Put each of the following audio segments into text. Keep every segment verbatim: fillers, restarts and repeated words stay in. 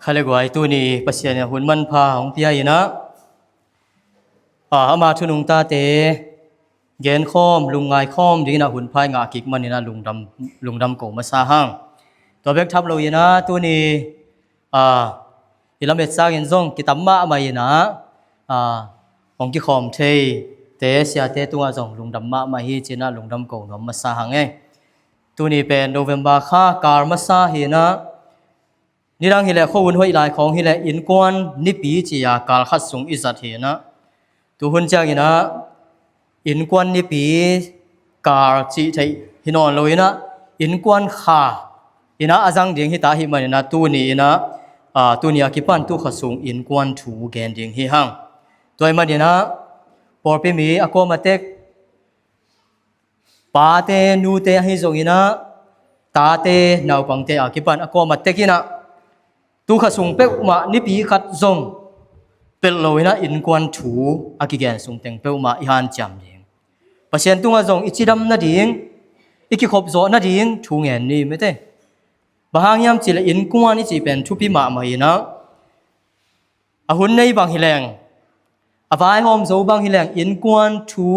Kha le guai, tuni Pasian in a hun manpha hong pia in ah, a, ama thu nungtate genkhawm, lungngai khawm dingin a hun pha i ngah kik manin ah lungdam, lungdam ko masa hang. Tua bek tham lo in ah, tuni, a, i lamet sangin zong kitam mahmah in ah, a, hong kikhawm theite, siate tungah zong lungdam mahmah hi ci-in ah lungdam ko nuam masa hang e. Tuni pen November kha kal masa hi in ah, nidang hileh khuahun hoih lai khawng hileh innkuan nipi ci-a kal khat sung i zat hi in ah, tuhun ciangin ah innkuan nipi kal cih theih hi nawn lo in ah, innkuan kha in ah a zang ding hi ta ahih manin ah, tuni in ah, a, tuni a kipan tu kha sung innkuan thu gen ding hi hang. Tua ahih manin ah pawlpi mi a kuama tek, pate, nute ahi zongin ah, tate, naupangte a kipan a kuama tek in ah, tu kha sung peuhmah nipi khat zong pelh lo in ah innkuan thu a kigen sung teng peuhmah i hanciam ding. Pasian tungah zong i cidam nading, i kikhop zawh nading thu ngen ni mete. Bang hang hiam cihleh innkuan i cih pen thupi mahmah in ah, a hun nei bang hileng, a vaihawm zo bang hileng, innkuan thu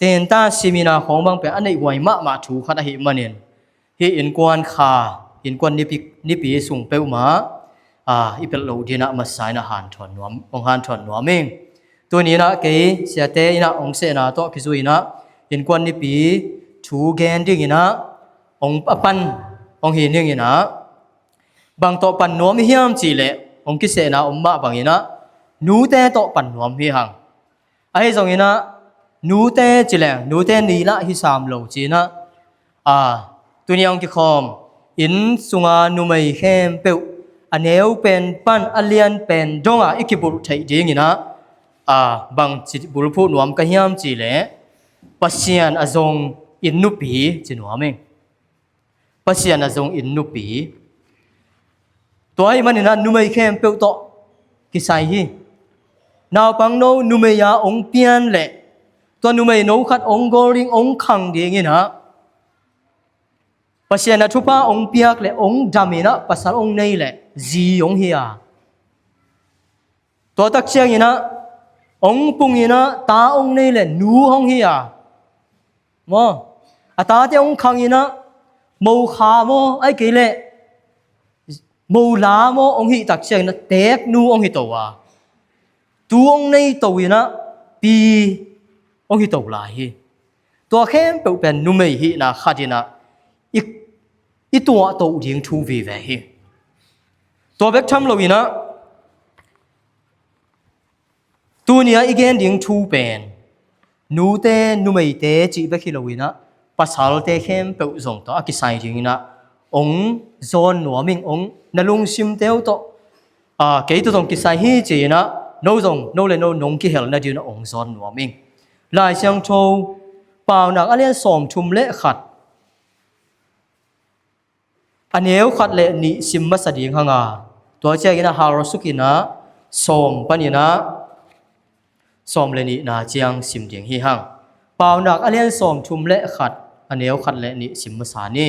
tenta simina khawng bang pen a neihhuai mahmah thu khat ahih manin, hih innkuan kha, innkuan nipi, nipi sung peuhmah, a, i pelh loh dingin ah masa in ah hanthawn nuam, hong hanthawn nuam ing. Tuni in ah kei siate in ah hong sehna tawh kizui in ah innkuan nipi thu gen dingin ah hong a pan hong hi ning in ah, bang tawh pan nuam i hiam cihleh hong kisehna om mah bangin ah nute tawh pan nuam hi hang. Ahi zongin ah nute cileng, nute ni lah hi sam lo ci-in ah, a, tuni a hong kikhawm inn sunga numei khempeuh, a neu pen pan a lian pen dongah i kibulh theih dingin ah, a, bang ci bulphuh nuam ka hiam cihleh Pasian a zong inn nupi ci nuam ing. Pasian a zong inn nupi. Tua ahih manin ah numei khempeuh tawh kisai hi. Naupangno numei a hong pian leh, tua numeino khat hong gol ding, hong khang dingin ah, Pasian a thupha hong piak leh hong dam in ah pasal hong nei leh zi hong hi a. Tua tak ciangin ah hong pung in ah ta hong nei leh nu hong hi a. Maw? A tate hong khang in ah mo kha maw, ahih kei leh mo la maw hong hih tak ciangin ah teeknu hong hi to a. Tu hong nei to in ah pi hong hi to lai hi. Tua khempeuh pen numei hihna khat in ah i, i tuah to ding thu vive hi. Tua bek tham lo in ah, tuni a i gen ding thu pen nute, numeite cih bek hi lo in ah, pasalte khempeuh zong tawh a kisai dingin ah hong zawn nuam ing. Hong na lungsimte uh tawh, a, kei tawh zong kisai hi ci-in ah, no zong, no le no nong kihel nadingin ah hong zawn nuam ing. Lai Siangtho Paunak a lian sawmthum le khat, a neu khat le nih sim masa ding hang a, tua ciangin ah halsuk in ah sawm panin ah sawm le nihna ciang sim ding hi hang. Paunak a lian sawmthum le khat, a neu khat le nih sim masa ni.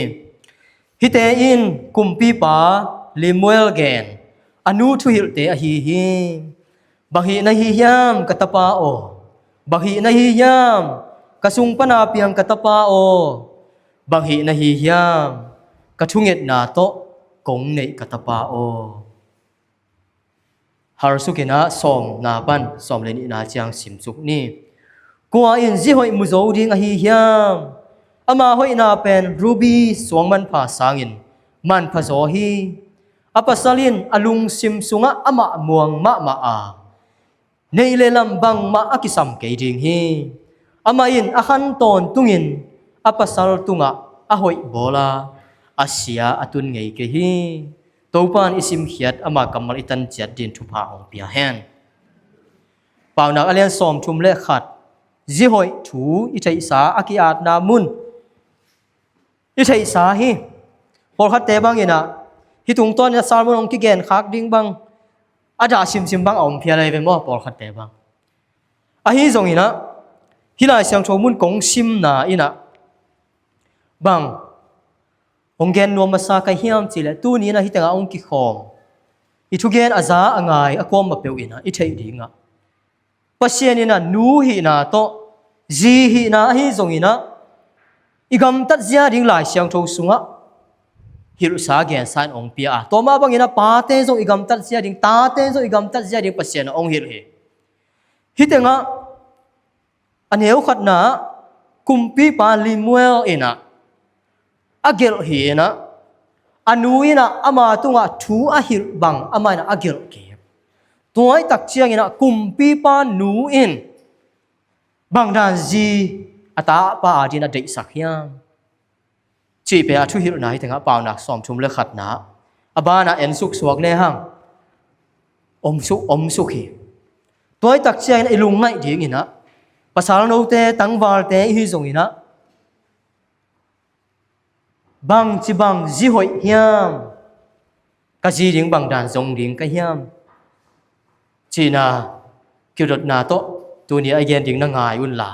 Hihte in kumpipa Lemuel gen, a nu thuhilhte ahi hi. Bang hih na hi hiam, ka tapa aw? Bang hih na hi hiam, ka sung pana piang ka tapa aw? Bang hih na hi hiam, ka thungetna tawh kong neih ka tapa aw? Halsuk in ah sawmna pan sawm le nihna ciang simsuk ni. Kua in zi hoih mu zo ding ahi hiam? Ama hoihna pen ruby suang manpha sangin manpha zaw hi. A pasal in a lungsim sungah amah muang mahmah a, neih le lam bangmah a kisam kei ding hi. Amah in a khan tawntungin a pasal tungah a hoih bawl a, a sia a tun ngei kei hi. Topa in i simkhiat ama kammal i tan ciat dingin thupha hong pia hen. Paunak a lian sawmthum le khat, zi hoih thu i theihsa a ki-atna mun, i theihsa hi. Pawlkhatte bangin ah, hih tungtawn in ah sermon hong kigen khak ding bang, a dah simsim bang a om phial ahi ve maw, pawlkhatte bang. Ahi zongin ah, hih Lai Siangtho mun kong simna in ah bang hong gen nuam masa ka hiam cihleh, tuni in ah hih tengah hong kikhawm i thugen a za a ngai a kuamah peuh in ah i theih dingah Pasian in ah nu hihna tawh zi hihna ahi zongin ah i gamtat zia ding Lai Siangtho sungah hilhsa gensa in hong pia a, tua mah bangin ah pate zong i gamtat zia ding, tate zong i gamtat zia ding Pasian ah hong hilh hi. Hih tengah a neu khatna ah kumpipa Lemuel in ah a gelh hi in ah, a nu in ah ama tungah thu a hilh bang amah in ah a gelh kik. Tua hi tak ciangin ah kumpipa nu in bangdan zi a tapa adingin a deihsak hiam cih pen a thuhilhna hih tengah Paunak sawmthum le khatna a banah ensuk suak lehang om suk, om suk hi. Tua hi tak ciangin ah i lungngaih dingin ah pasal note, tangvalte i hi zongin ah bangci bang zi hoih hiam, ka zi ding bangdan zong ding ka hiam cihna kidotna tawh tuni a i gen ding na ngai unla,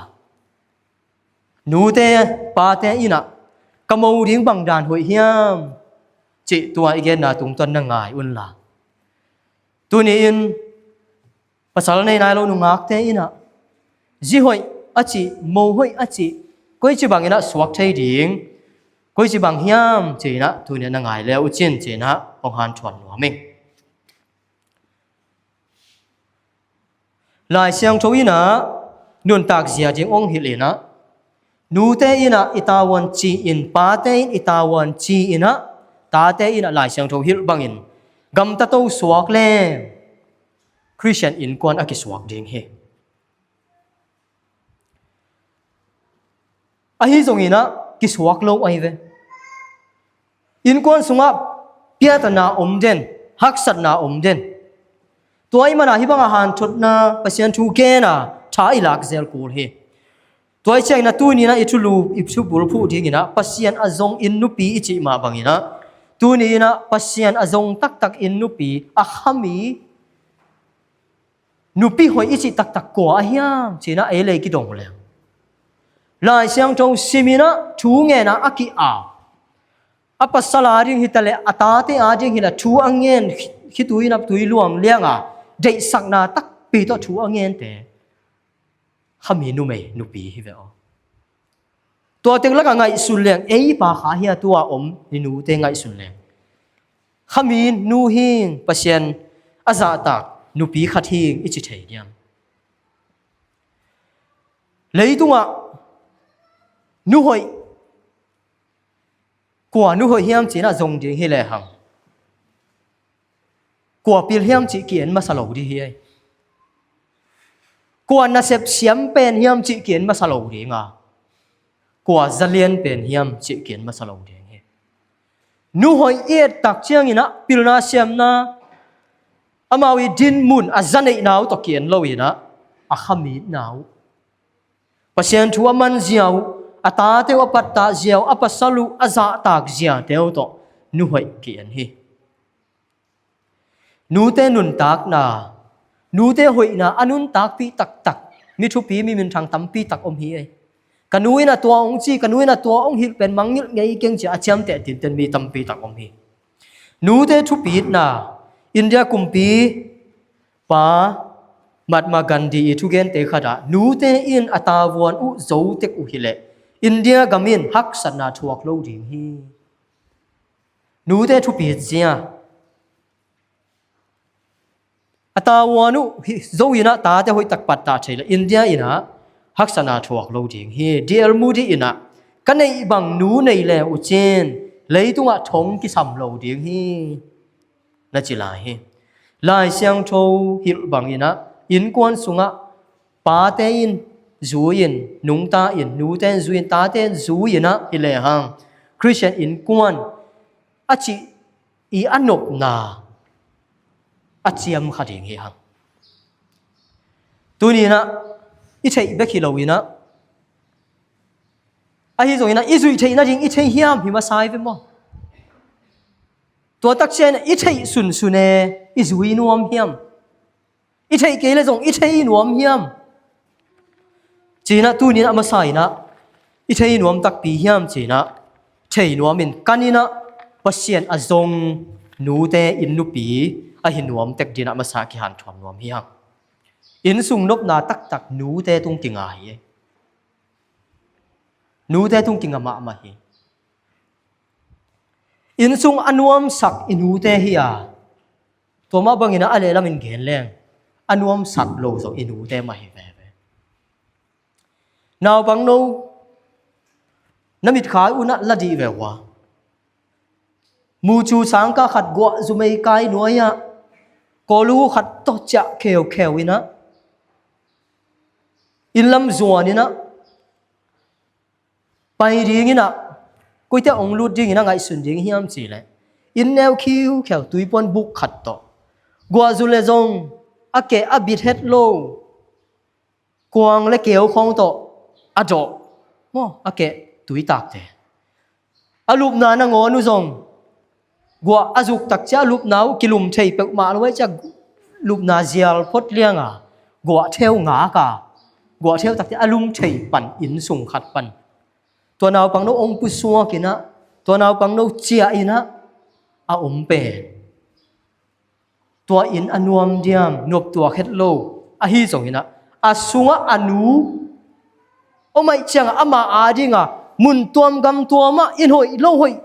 nute pate in ah ka mo ding bangdan hoih hiam cih tua i genna tungtawn na ngai unla, tuni-in pasal nei nai lo nungakte in ah zi hoih a cih, mo hoih a cih, koici bangin ah suak thei ding, koici bang hiam cih in ah tuni a na ngai le uh cin cih in ah hong hanthawn nuam ing. Lai Siangtho in ah nuntak zia ding hong hilh in ah nute in ah i tavuan ci-in, pate in i tavuan ci-in ah tate in ah Lai Siangtho hilh bangin gamta to suak le Khristian innkuan a kisuak ding hi. Ahi zongin ah kisuak lo ahi ve. Innkuan sungah piatana om den, haksatna om den. Tua ahih manin ah hih bangah hanthotna, Pasian thu genna tha i lak zel kul hi. Tua ahih ciangin ah tuni in ah i thulu, i thubulphuh dingin ah Pasian a zong inn nupi i cih mah bangin ah tuni in ah Pasian a zong taktak inn nupi, a khami nupi hoih i cih taktak kua a hiam cih in ah ei le ei kidong leng, Lai Siangtho sim in ah thu ngen a, a ki-ap, a pasal ading hi ta leh a tate ading hi leh thu a ngen, khitui in ah tui luang liang a, deihsakna takpi tawh thu a ngente khami numei nupi hi ve aw. Tua teng lakah ngaihsun leng, ei pa kha hi a, tua om i nute ngaihsun leng, khami nu hi ing, Pasian a zahtak nupi khat hi ing i ci thei diam? Leitungah nu hoih, kua nu hoih hiam cih in ah zong ding hi lehang, kua pil hiam cih ki-en masa lo ding hi. Kua nasep siam pen hiam cih ki-en masa lo ding a, kua zalian pen hiam cih ki-en masa lo ding hi. Nu hoih i et tak ciangin ah pilna siamna, amau i dinmun, a zaneihna uh tawh ki-en lo in ah, a khamitna uh, Pasian thu a man zia uh, a tate uh a pattah zia uh, a pasal uh a zahtak ziate uh tawh nu hoih ki-en hi. Nute nuntakna, nute hoihna a nuntakpih taktak mi thupi, mi minthang tampi tak om hi. Ei, ka nu in ah tua hong ci, ka nu in ah tua hong hilh pen mangngilh ngei keng ci a ciamteh tinten mi tampi tak om hi. Nute thupitna, India kumpipa Mahatma Gandhi i thugente khatah nute in a tavuan uh zo tek uh hi leh India gam in haksatna thuak lo ding hi. Nute thupit zia, a tavuan uh hi zo in ah tate hoih tak pattah thei leh India in ah haksatna thuak lo ding hi. D L Moody in ah, ka neih bang nu nei le uh cin leitungah thong kisam lo ding hi, na ci lai hi. Lai Siangtho hilh bangin ah innkuan sungah pate in zui-in, nungta in, nute in zui-in, tate in zui-in ah hi lehang Khristian innkuan a cih i a nopna a ciam kha ding hi hang. Tuni in ah i theih bek hi lo in ah, ahi zongin ah i zuih theih nading i thei hiam hi masa hi ve maw? Tua tak ciangin ah i theih sunsun e, i zui nuam hiam? I theih kei leh zong i thei nuam hiam? Ci-in ah tuni in ah a masa in ah i thei nuam takpi hiam ci-in ah thei nuam in, kan in ah Pasian a zong nute inn nupi ahi nuam tek dingin a masa kihanthawn nuam hi hang. Innsung nopna taktak nute tung kinga hi. Nute tung kinga mahmah hi. Innsung a nuamsak i nute hi a, tua mah bangin a lehlam in gen leng a nuamsak lo zong i nute mah hi veve. Naupangno, na mitkhai un ah la dih ve ua. Mucu sangkah khat guah zumei kai nuai ah kawlu khat tawh ciah kheukheu in ah, inn lam zuan in ah, pai dingin ah, koite hong lut dingin a ngaihsun ding hiam cih leh, inn neu khiukheu tuipuan buk khat tawh, guah zu le zong a keh a bit het lo, kuang le keu khawng tawh a dawh, maw, a keh tuitakte. A lupna nangawn uh zong guah a zuk tak ciang a lupna uh kilum thei peuhmah lo ahih ciang lupna zial phot liang a, guah theu ngak a, guah theu tak ciang a lum thei pan innsung khat pan. Tua naupangno hong pusuak in ah, tua naupangno ciah in ah a om pen, tua inn a nuam diam, noptuak het lo ahi zongin ah, a sungah a nu om ahih ciangah amah adingin mun tuam gam tuam ah inn hoih lo hoih,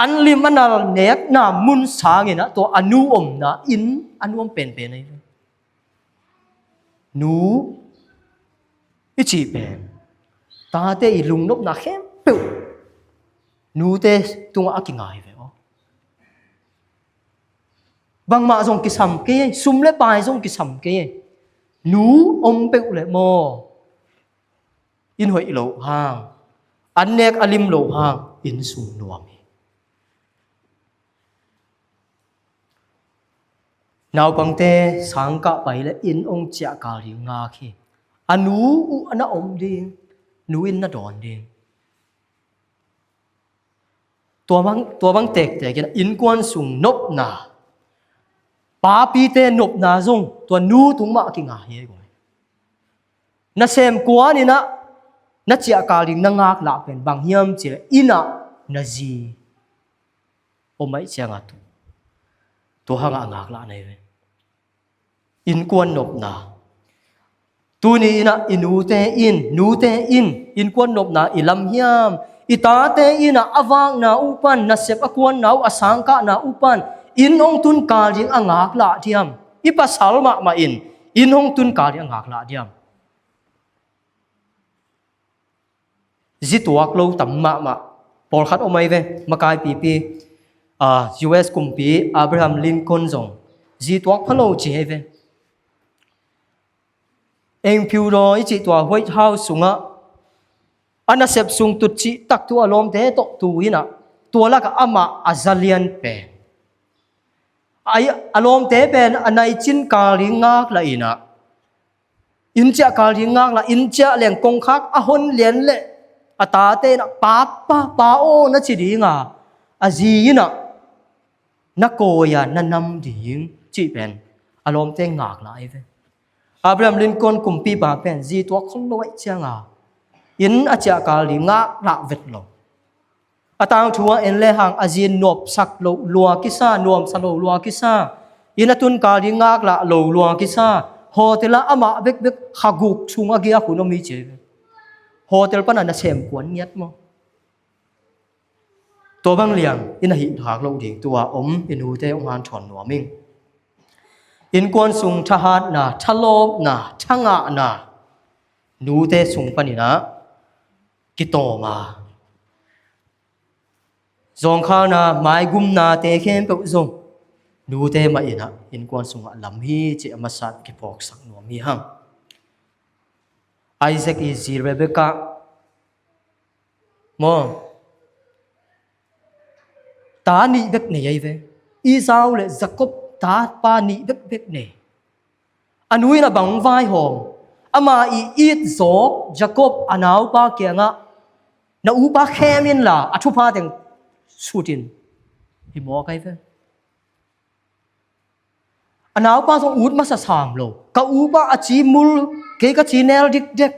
an lim a nal nekna mun sangin ah tua a nu omna inn a nuam penpen ahi ve. Nu i cih pen tate i lungnopna khempeuh nute tungah a kinga hi ve aw. Bangmah zong kisam kei, sum le pai zong kisam kei. Nu om peuh leh maw, inn hoih loh hang, an nek a lim loh hang, innsung nuam hi. Naupangte sangkah pai le inn hong ciah kal ding ngak hi. A nu uh a na om ding, nu in na dawn ding. Tua bang, tua bang tektek in innkuan sung nopna, papite nopna zong tua nu tung mah a kinga hi ei guai. Nasem kuan in ah na ciah kal ding na ngaklah pen bang hiam cih leh inn ah na zi om ahih ciangin tua, tua hangah a ngaklah na hi ve. Innkuan nopna. Tuni in ah i nute in, nute in innkuan nopna i lam hiam? I tate in ah a vakna uh pan, nasep a kuanna uh, a sangkahna uh pan inn hong tun kal ding a ngaklah diam? I pasal mahmah in inn hong tun kal ding a ngaklah diam? Zi tuak lo tam mahmah pawlkhat om ahi ve. Makaipipi, ah, U S kumpi Abraham Lincoln zong zi tuak pha lo ci ahi ve. Eng phiu daw i cih tua White House sungah a nasep sung tut cih tak tu a lawmte tawh tu in ah, tua lakah amah a za lian pen, a, a lawmte pen a nai cin kal ding ngaklah in ah, inn ciah kal ding ngaklah, inn ciah leng kongkhak a hon lian leh a tate in ah, "Pa, pa, pa aw," na ci ding a, a zi in ah, "Na kawi a na nam ding," cih pen a lawmte ngaklah ahi ve. Abraham Lincoln kumpipa pen zi tuak khol lo ahih ciangin inn a ciah kal ding ngaklah vet lo. A tangthu ah en lehang a zi in nopsak lo lua kisa, nuamsa lo lua kisa, inn a tun kal ding ngaklah lo lua kisa, hotel ah amah bekbek kha guk sung a giak hun om hi ci. Hotel pan a nasem kuan ngiat maw? Tua bang liang in a hih thak loh ding tua om i nute hong hanthawn nuam ing. Innkuan sung thahatna, thalawpna, thangahna nute sung panin ah kitawm a, zawngkhalna, maigumnate khempeuh zong nute mah in ah innkuan sungah lam hi cih a masa in kiphawksak nuam hi hang. Isaac i zi Rebekah maw, ta nih bek nei ahi ve. Esau le Jacob tapa nih bekbek nei. A nu in a bang vaihawm? Ama i it zawk Jacob a naupa kiangah, "Na upa khem inla a thupha teng sut in," hi mawk ahi ve. A naupa zong ut masa sam lo. "Ka upa a ci mul, kei ka ci nel dikdek.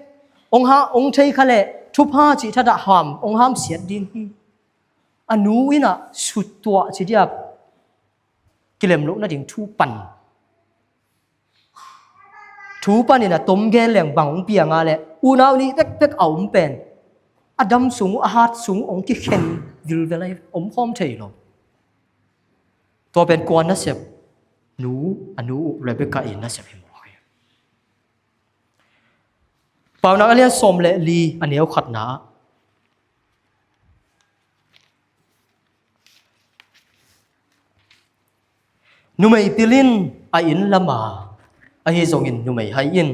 Hong ha, hong thei kha leh thupha cih thadah ham, hong hamsiat ding hi." A nu in ah sut tuah ci diak. Kilem loh nading thu pan. Thu panin a tom gen leng bang hong piang a leh, unau nih pekpek a om pen a dam sung uh, a hat sung uh hong kikhen vilvel a, om khawm thei lo. Tua pen kua nasep? Nu, a nu uh Rebekah in nasep hi mawk hi. Paunak a lian sawm le li, a neu khatna ah, numei pil in a inn lam a, ahi zongin numei hai in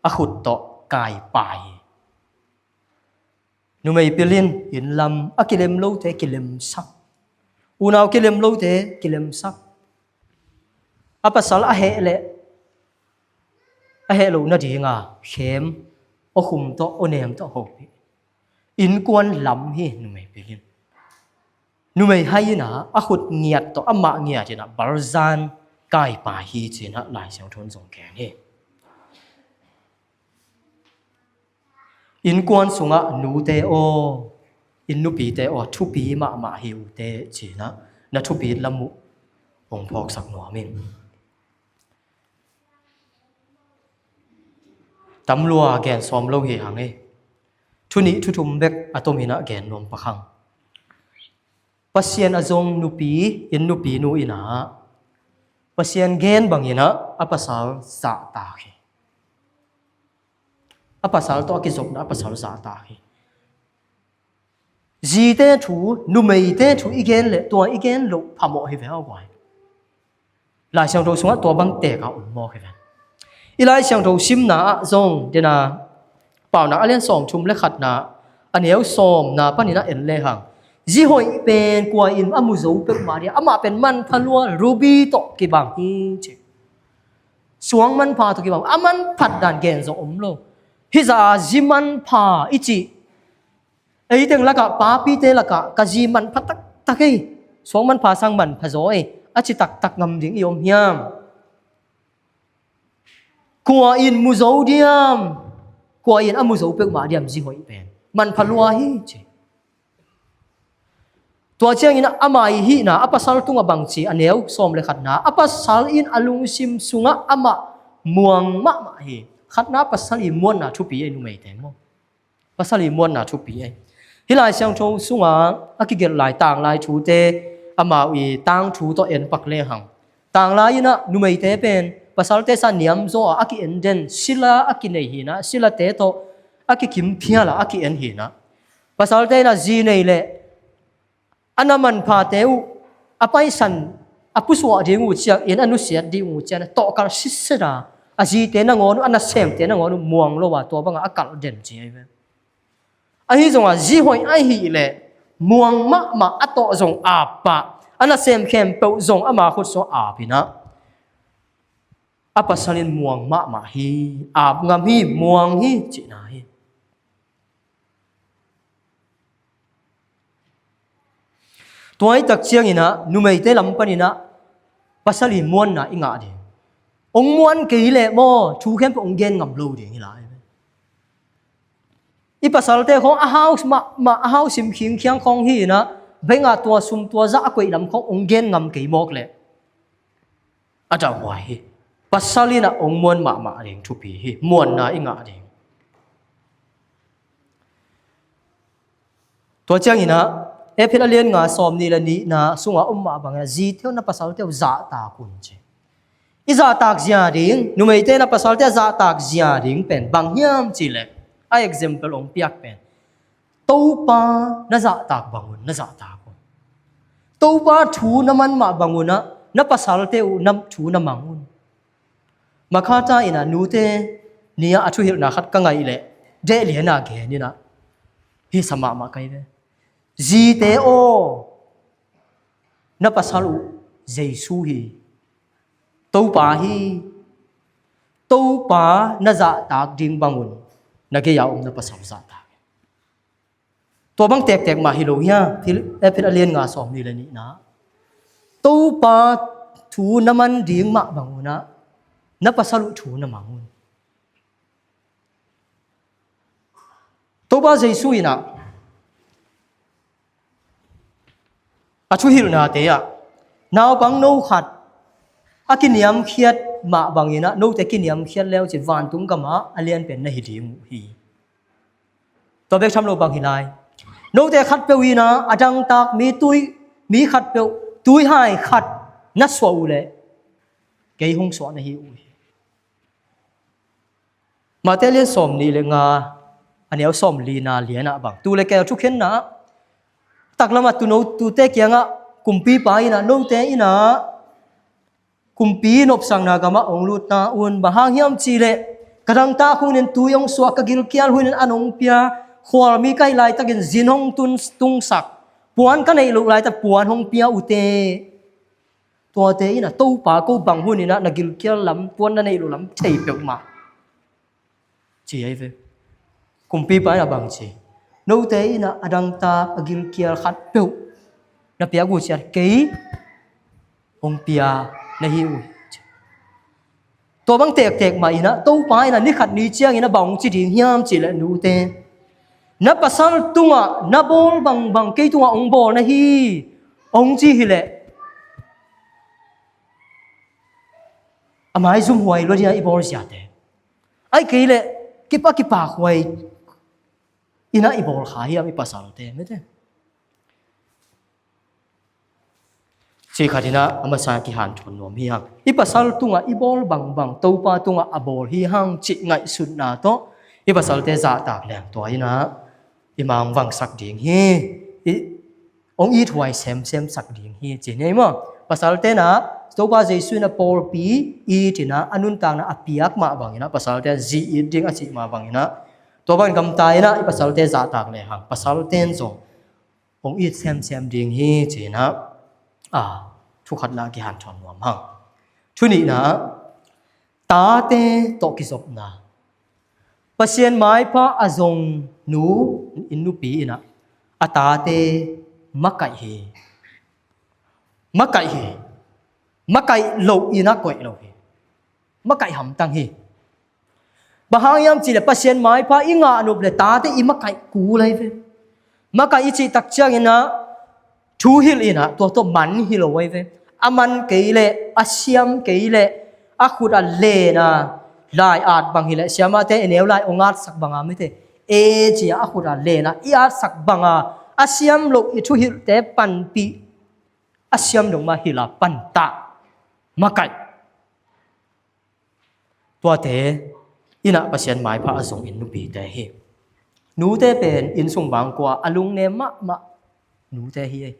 a khut tawh kaipai hi. Numei pil in inn lam a kilem lote kilemsak, unau kilem lote kilemsak. A pasal a heh leh a heh loh nadinga khem, awkhum tawh, awnem tawh hopih. Innkuan lam hi numei pil in. Numei hai in a, a khut ngiat tawh, amah ngiat in a balzan kaipai hi ci-in a Lai Siangtho in zong gen hi. Innkuan sungah nute aw, inn nupite aw, thupi mahmah hi ute ci-in a, na thupi lam uh hong phawksak nuam in. Tam lua gen sawm lo hi hang e. Thu nih thu thum bek a tomin a gen nuam pak hang. Pasian a zong nupi, inn nupi nu in a, Pasian gen bangin a, a pasal zahtak hi. A pasal tawh a kizopna, a pasal zahtak hi. Zite thu, numeite thu i gen leh tua i gen loh phamawh hi ve a guai. Lai Siangtho sungah tua bang tek a om mawk hi ve. I Lai Siangtho simna ah zong, dena, Paunak a lian sawm thum le khatna, a neu sawmna panin a en lehang, zi hoih pen kua in a mu zo peuhmah dia, amah pen manpha lua, ruby tawh kibang hi ci. Suang manpha tawh kibang, a manphat dan gen zong om lo. Hih zah a zi manpha i cih, ei teng lakah, papite lakah, ka zi manpha taktak ei, suang manpha sang manpha zaw ei, a ci taktak ngam ding i om hiam? Kua in mu zo diam? Kua in a mu zo peuhmah diam zi hoih pen? Manpha lua hi ci. Tua ciangin ama i hihna, a pasal tungah bang ci, a neu sawm le khatna, a pasal in a lungsim sungah amah muang mahmah hi. Khatna, pasal i muanna thupi ei, numeite maw. Pasal i muanna thupi ei. Hih Lai Siangtho sungah a kigelh lai tanglai thute, amau i tangthu tawh en pak lehang, tanglai in a numeite pen pasalte sa niam zaw a, a ki-en den, sila a kinei hi in a, silate tawh a kikim phial a, a ki-en hi in a. Pasalte in a zi nei leh a na manphate uh, a paisan, a pusuah ding uh ciangin, a nusiat ding uh ciangin, a tawhkalh sitset a, a zite nangawn uh, a nasemte nangawn uh muang lo a, tua bangah a kalh den ci ahi ve. Ahi zongah zi hoih ahih leh muang mahmah, a tawh zong ap pah, a nasem khempeuh zong ama khut sungah ap in a, a pasal in muang mahmah hi, ap ngam hi, muang hi cihna hi. Tua i tak ciangin a, numeite lam panin a, pasal i muanna i ngah ding. Hong muan kei leh maw, thu khempeuh hong gen ngam lo ding hi lai. I pasalte khawng a hau mah, mah, a hau sim khingkhiang khawng hi in a, bank ah tua sum tua zah a koih lam khawng hong gen ngam kei mawk leh, a dahhuai hi. Pasal in a hong muan mahmah ding thupi hi, muanna i ngah ding. Tua ciangin a, Efesa a lian nga sawm nih le nihna sungah om mah bangin a, zite uh na pasalte uh zahtak un ci. I zahtak zia ding, numeite na pasalte a zahtak zia ding pen bang hiam cih leh, a example hong piak pen, Topa na zahtak bangun na zahtak un. Topa thu na man mah bangun a, na pasalte uh na thu na mang un. Makhata in a nute ni-ah a thuhilhna khat ka ngaih leh, deh lian a gen in a, hisa mahmah ka hi ve. Zite aw, na pasal uh Jesu hi. Topa hi. Topa na zahtak ding bangun na gei-a om na pasal zahtak. Tua bang tektek mah hi lo hia, Efesa a lian nga sawm nih le nihna. Topa thu na man ding mah bangun a, na pasal uh thu na mang un. Topa Jesu in a, a thuhilhnate ah, naupang no khat a kiniamkhiat mah bangin ah, note kiniamkhiat le uh cin vantung gamah a lianpen na hi ding uh hi. Tua bek tham lo bang hi lai. Note khatpeuh in ah a dangtak mi tui, mi khatpeuh tuihai khat na suah uh leh kei hong suah na hi uh hi. Mate lian sawm nih le nga, a neu sawm lina lianah bang, tu le kei thukhenna ah, taklamah tuno tute kiangah kumpipa in ah, note in ah kumpi nopsakna gamah hong lutna un, bang hang hiam cihleh ka dangtak hunin tui hong suah, ka gilkial hunin an hong pia, khualmi ka hih laitakin zin hong tun, tungsak, puan ka neih loh laitak puan hong pia uh teh. Tuate in ah Topa, ko bang hunin ah na gilkial lam, puan na neih loh lam thei peuhmah, ci ahi ve. Kumpipa in ah bang ci, note in ah a dangtak a gilkial khatpeuh na piak uh ciat kei hong pia na hi uh hi. Tua bang tektek mah in ah Topa in ah ni khat ni ciangin ah bang hong ci ding hiam cihleh, note, na pasal tungah na bawl bangbang kei tungah hong bawl na hi, hong ci hileh, a maizumhuai lua ding ah i bawl ziate. Ahih kei leh kip a kipakhuai in ah i bawl kha hiam i pasalte, mate? Ci khat in ah a masa kihanthawn nuam hi hang. I pasal tungah i bawl bangbang Topa tungah a bawl hi hang cih ngaihsutna tawh i pasalte zahtak leng tua in ah i ma hong vangsak ding hi. I hong ithuai semsem sak ding hi, ci ni maw? Pasalte in ah Topa Jesu in ah pawlpi it in ah a nuntakna a piak mah bangin ah, pasalte in ah zi it ding a cih mah bangin ah, tua bangin gamta in ah i pasalte zahtak lehang pasalte in zong hong it semsem ding hi, ci in ah, a, thu khatna kihanthawn nuam hang. Thu nihna, tate tawh kizopna. Pasian maipha a zong nu, inn nupi in ah a tate makaih hi. Makaih hi. Makaih loin ah koih lo hi. Makaih hamtang hi. Bang hang hiam cihleh Pasian maipha i ngah nop leh tate i makaih kul ahi ve. Makaih i cih tak ciangin ah thu hilh in ah tua tawh man hi lo ahi ve. A man kei leh, a siam kei leh, a khut a len a, lai at bang hileh, siamahte i neu lai hong atsak bang a, mite, e ci a, a khut a len a i atsak bang a, a siam loh i thuhilhte panpih, a siam dong mah hilh a pantah, makaih. Tuate in ah Pasian maipha a zong inn nupite hi. Nute pen inn sung bangkua a lungnem mahmah nute hi.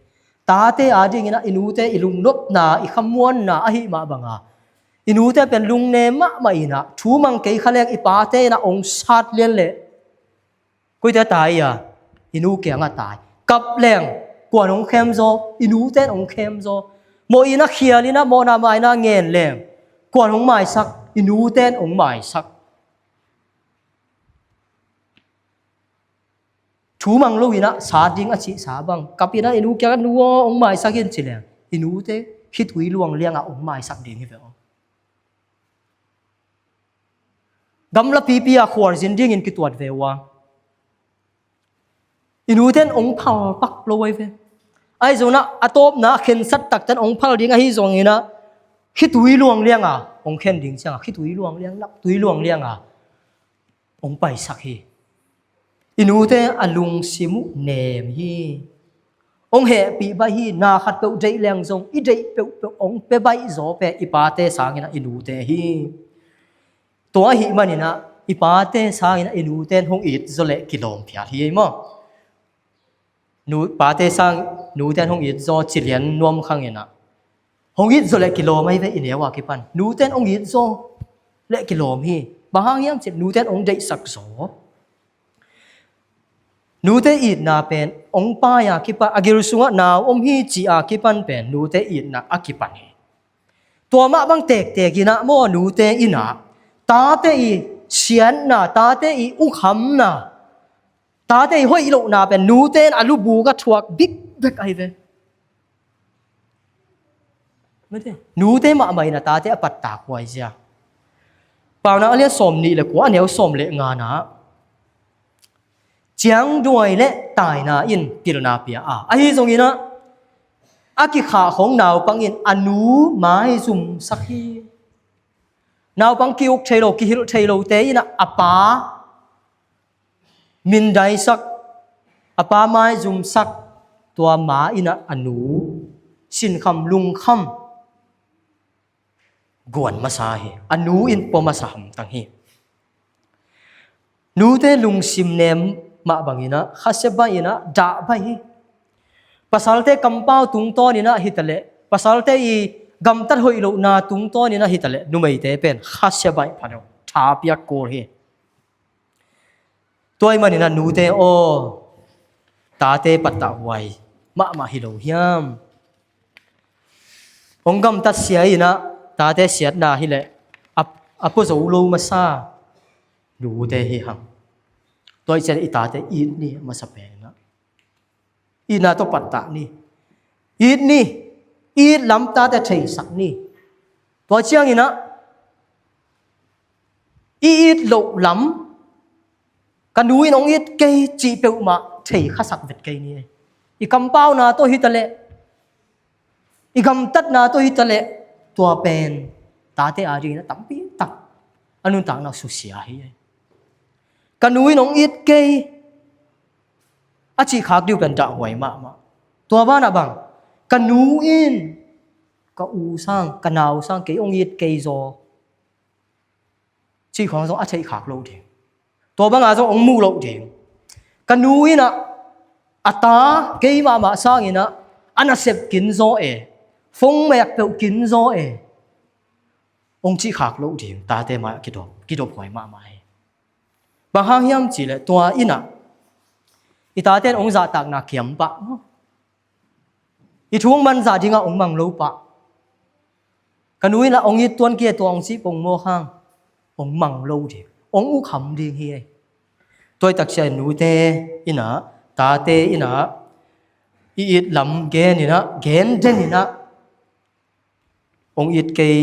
Tate adingin ah i nute i lungnopna, i khamuanna ahih mah bang a, i nute pen lungnem mahmah in ah thu mang kei kha leng i pate in ah hong sat lian leh, koite tai a, i nu kiangah tai. Kap leng, kuan hong khem zaw? I nute in hong khem zaw. Mawh in ah khial in ah, mawhna maina ngen leng, kuan hong maisak? I nute in hong maisak. Thu mang lo in ah sat ding a cihsa bang, kap in ah i nu kiangah, nu aw, hong maisak in, ci leng, i nute khitui luang liangah hong maisak ding hi ve aw. Gamla pipi a khualzin dingin kituat ve uh a, i nute in hong phalpak lo ahi ve. Ahi zongin ah a tawpna a khensat takte in hong phal ding ahi zongin ah, khitui luang lianga hong khen ding cianga, khitui luang liang, naptui luang lianga hong paisak hi. I nute a lungsim uh nem hi. Hong hehpih baih hi. Na khatpeuh deih leng zong i deih peuhpeuh hong pia baih zaw pen i pate sangin ah i nute hi. Tua ahih manin ah i pate sangin ah i nute in hong it zaw leh kilawm phial hi maw? Nu, pate sang nute in hong it zaw ci lian nuam khang in ah, hong it zaw leh kilawm ahi ve. I neu a kipan nute in hong it zaw leh kilawm hi. Bang hang hiam cih leh nute in hong deihsak zaw. Nute itna pen hong pai a kipan, a gil sungah nau om hi ci a kipan pen nute itna a kipan hi. Tua mah bang tektek in ah maw, nute in ah tate i siatna, tate i ukhamna, tate i hoih lohna pen nute in a lubuk ah thuak bikbek ahi ve. Nute mahmah in ah tate a pattak huai zia. Paunak a lian sawm nih le kua, a neu sawm le ngana ah, ciangduai le taina in pilna pia a, ahi zongin ah A kikhah khong naupang in a nu maizumsak hi. Naupang ki-uk thei lo, kihilh thei lote in ah a pa mindaisak, a pa maizumsak, tua ma in ah a nu sinkham lungkham guan masa hi. A nu in pua masa hamtang hi. Nute lungsim nem mah bangin ah khasia baih in ah dah baih hi. Pasalte kampau tungtawn in ah hitaleh, pasalte i gamtat hoih lohna tungtawn in ah hitaleh, numeite pen khasia baih pha lo, tha piak kul hi. Tua ahih manin ah nute aw, tate pattah huai mahmah hi lo hiam? Hong gamtat sia in ah tate siatna hileh a, a pua zo lo masa nute hi hang. Tua ahih ciangin i tate it ni, a masa pen in ah itna tawh pattah ni. It ni. It lam tate theisak ni. Tua ciangin ah i it loh lam, ka nu in hong it kei cih peuhmah thei khasak vet kei ni. I kampauna tawh hitaleh, i gamtatna tawh hitaleh, tua pen tate adingin ah tampi tak a nuntakna susia hi. Ka nu in hong it kei a cih khak ding uh pen dahhuai mahmah. Tua banah bang, ka nu in ka u sang, ka nau sang kei hong it kei zaw cih khong zong a theih khak lo ding. Tua banga zong hong muh loh ding. Ka nu in ah a ta kei mahmah sangin ah a nasep kin zaw e, phone mek peuh kin zaw e, hong cih khak lo ding. Tate mai-ah kidop, kidop huai mahmah hi. Bang hang hiam cihleh, tua in ah i tate in hong zahtakna kiam pah, i thu hong manzah dingah hong mang lo pah. Ka nu in ah hong it tuan kei, tua hong cih pongmawk hang hong mang lo ding, hong ukham ding hi. Tua ahih tak ciang nute in ah, tate in ah i it lam gen in ah, gen den in ah, hong it kei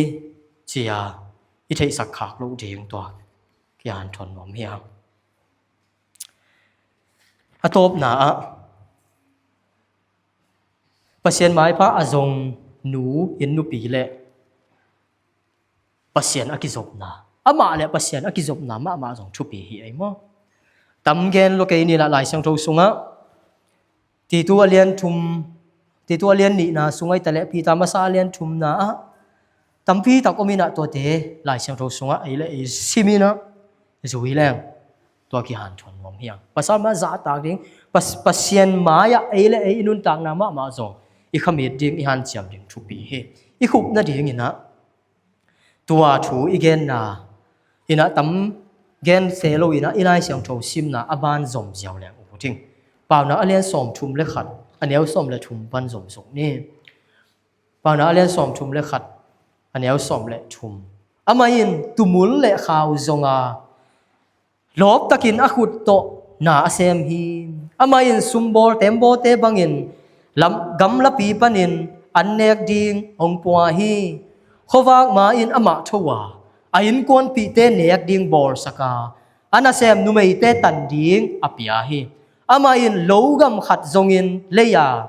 ci-a i theihsak khak loh ding, tua kihanthawn nuam hi hang. A tawpna ah, Pasian maipha a zong nu, inn nupi le Pasian a kizopna, amah le Pasian a kizopna mahmah zong thupi hi ei maw? Tam gen lua kei ni lah, Lai Siangtho sungah Titu a lian thum, Titu a lian nihna sungah hitaleh Peter masa a lian thumna ah tampi tak om in ah, tuate Lai Siangtho sungah ei le ei sim in ah zui leng, tua kihanthawn nuam hi hang. Pasal mah zahtak ding, Pas-, Pasian mai-ah ei le ei i nuntakna mahmah zong i khamit ding, i hanciam ding thupi hi. I khupna dingin ah, tua thu i genna in ah tam gen se lo in ah, i Lai Siangtho simna a ban zom ziau leng uh ding. Paunak a lian sawmthum le khat, a neu sawm le thum pan zom suk ni. Paunak a lian sawmthum le khat, a neu sawm le thum. Amah in tumul le khau zong a, lawptakin a khut tawh na a sem hi. Amah in sumbawl tembawte bangin lam, gamlapi panin an nek ding hong pua hi. Khuavak ma-in amah tho a, a innkuanpihte nek ding bawlsak a, a nasem numeite tan ding a pia hi. Amah in lo gam khat zongin lei a,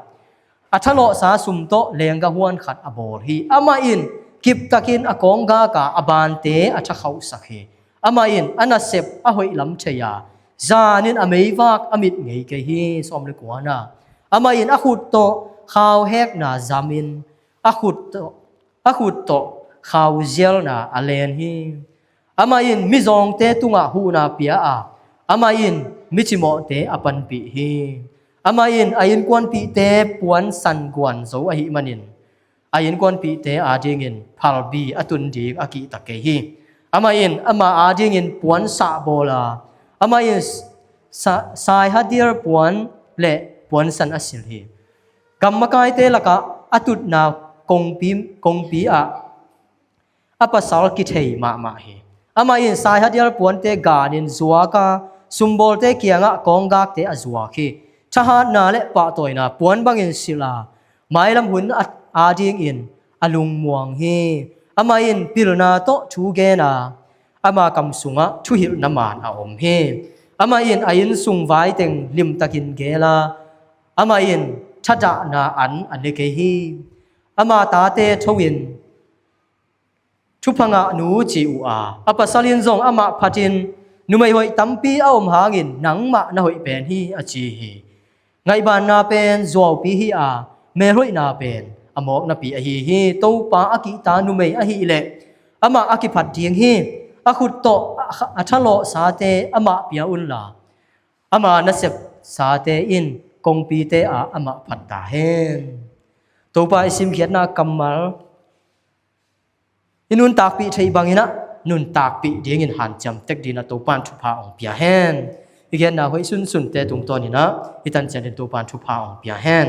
a thalawhsa sum tawh leenggah huan khat a bawl hi. Amah in kiptakin a kawnggak a, a bante a thakhauhsak hi. Amah in a nasep a hoih lam thei a, zanin a meivak a mit ngei kei hi. Sawm le kuana. Amah in a khut tawh khau hekna zamin, a khut tawh, a khut tawh khau zialna a len hi. Amah in mizawngte tungah huhna pia a, amah in micimawhte a panpih hi. Amah in a innkuanpihte puansan guan zo ahih manin, a innkuanpihte adingin phalbi a tun ding a kihta kei hi. Amah in ama adingin puan sah bawl a, amah in sa-, saihadial puan le puansan a silh hi. Gam makaite lakah a tutna kongpi, kongpi ah a pasal kithei mahmah hi. Amah in saihadial puante ganin zuak a, sumbawlte kiangah kawnggakte a zuak hi. Thahatna le pahtawina puan bangin silh a, mailam hun a, adingin a lungmuang hi. Amah in pilna tawh thu gen a, ama kam sungah thuhilhna man a om hi. Amah in a innsung vai teng limtakin geel a, amah in thadahna an a ne kei hi. Ama tate tho in thupha ngah nu ci uh a, a pasal in zong amah phatin numei hoih tampi a om hangin nangmah na hoih pen hi a ci hi. Ngaihbanna pen zuaupi hi a, melhoihna pen a mawknapi ahi hi. Topa a kihta numei ahileh amah a kiphat ding hi. A khut tawh a thalawhsate amah pia unla, ama nasepsate in kongpite ah amah phat ta hen. Topa i simkhiatna kammal i nuntakpih theih bangin ah nuntakpih dingin hanciam tek dingin ah Topa in thupha hong pia hen. I genna hoih sunsunte tungtawnin ah i tan ciangin Topa in thupha hong pia hen.